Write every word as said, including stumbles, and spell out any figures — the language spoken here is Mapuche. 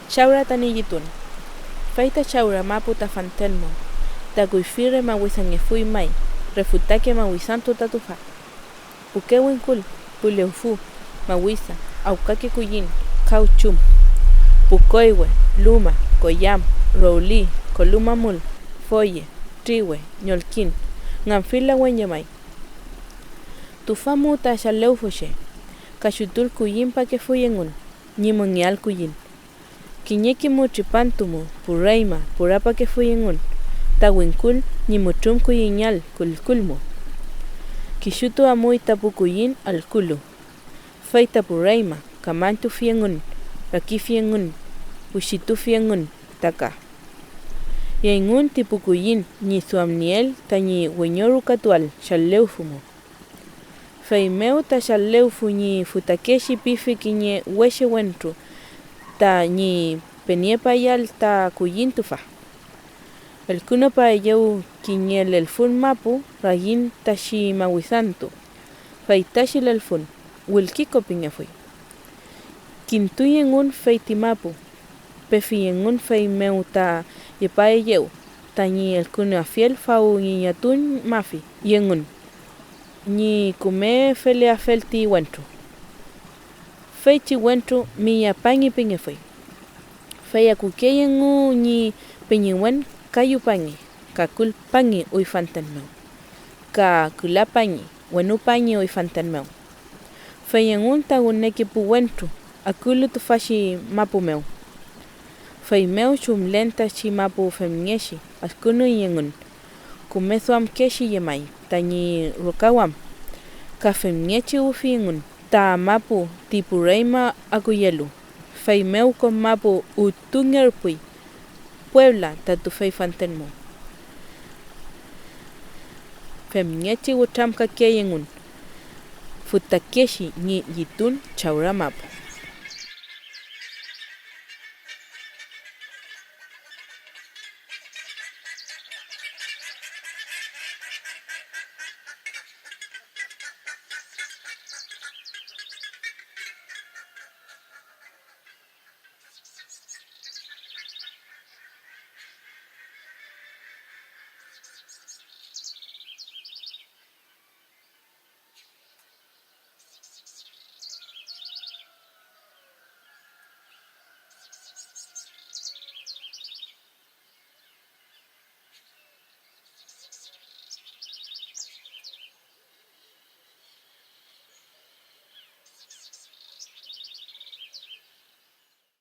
Chawra tañi llitun. Fey ta chawra mapu ta fanten mew, ta kuyfi re mawisangefuy may, re fütake mawisantu ta tüfa. Puke wingkul, pu lewfu, mawisa, awkake kulliñ, kaw chum, pu koywe, luma, koyam, rowli, koluma mül, foye, triwe, ñolkin, nganfil lawen llemay. Tüfa mu ta challewfuche, ka chutul kulliñ pakefuy engün ñi müngeael kulliñ. Kiñeke mu tripantu mu pu reñma purapakefuy engün ta wingkul ñi mütrümkulliñael kullkull mu. Kisutu amuy ta pu kulliñ allkülu, fey ta pu reñma kamañtufi engün, rakifi engün, wichitufi engün ta ka. Yeyngün ti pu kulliñ ñi duamnieel tañi weñorukatuael challewfu mu. Feymew ta challewfu ñi fütakechi pifi kiñe weche wentru tañi peniepayael ta kulliñ tüfa. Elkünupaeyew kiñe lelfün mapu rayiñ tachi mawisantu, fey tachi lelfün Wülkiko pingefuy. Kintuy engün fey ti mapu, pefi engün, feymew ta yepaeyew tañi elkünuafiel faw ñi ñatuñmafi engün ñi küme feleafel ti wentru. Feychi wentru Miyapangi pingefuy. Fey akukey engu ñi peñiwen Kayupangi ka Külpangi uyfanten mew, ka Külapangi, Wenupangi uyfanten mew. Fey engün ta wüneke pu wentru akulu tüfachi mapu mew. Feymew chumlen tachi mapu femngechi adkünuy engün, küme duamkechi llemay tañi rokawam, ka femngechi wüfi engün ta mapu ti pu reñma akuyelu, feymew kom mapu ütungerpuy Puebla ta tüfey fanten mew. Femngechi wütramkakey engün fütakechi ñi llitun chawra mapu.